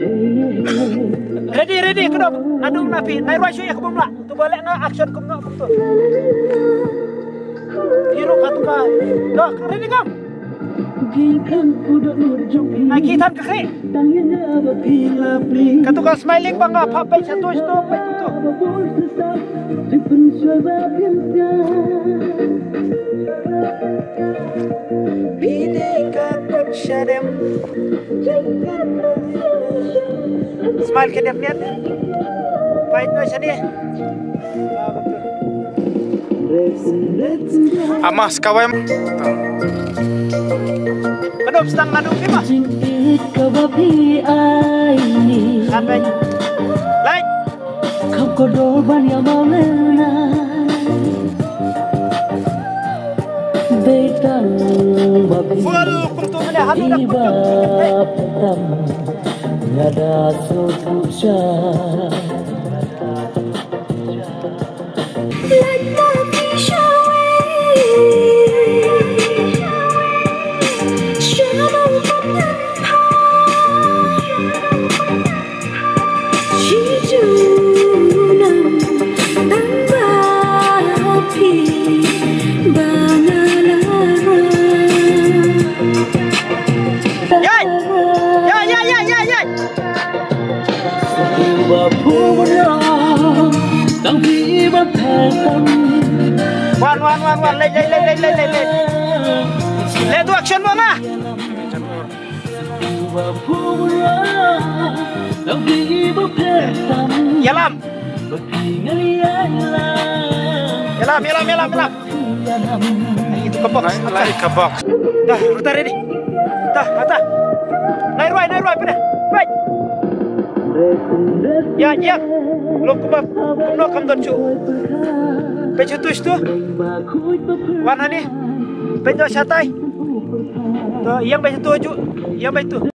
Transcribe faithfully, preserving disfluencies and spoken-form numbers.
Ready, ready, kynduh. Naduh na phi, nai rwai shuh ïa ka bym lah. To ba leh nga action kumno kumto. Hero ka tu ka. Dah, ready kam? Nai ki than ka khri. Ka tu ka smiling ba nga pha peit sha tu sha tu peit tu. Phi dei ka kut shadem. Smile ka dep niat. Pait no shane. Ama skawem. Kadop stang ngadu kima. Jingit ka ba phi ai ni. Kan bai. Lai. Kham ko dor ban ïa ma lena. Dei tang ba phi. Full kumtu mene hanu dak kumtu. Hey. Tam ngada so puja. Yai! Yai, yai, yai, yai, yai! Wan, wan, wan, wan. Leit, leit, leit, leit, leit, leit. Leit tu action mo na. Ïalam. Ïalam, ïalam, ïalam, ïalam. Itu ka box. Lai, lai ka box. Dah, uta ready. Dah, ata. Nai rwai, nai rwai, pyneh. Baik. Ya, ya. Lo kumba, kumno kam don shu. Peit shu tu, shu tu. Wan hani. Peit do shatai. To, ïeng peit shu tu ju. Ïeng peit tu.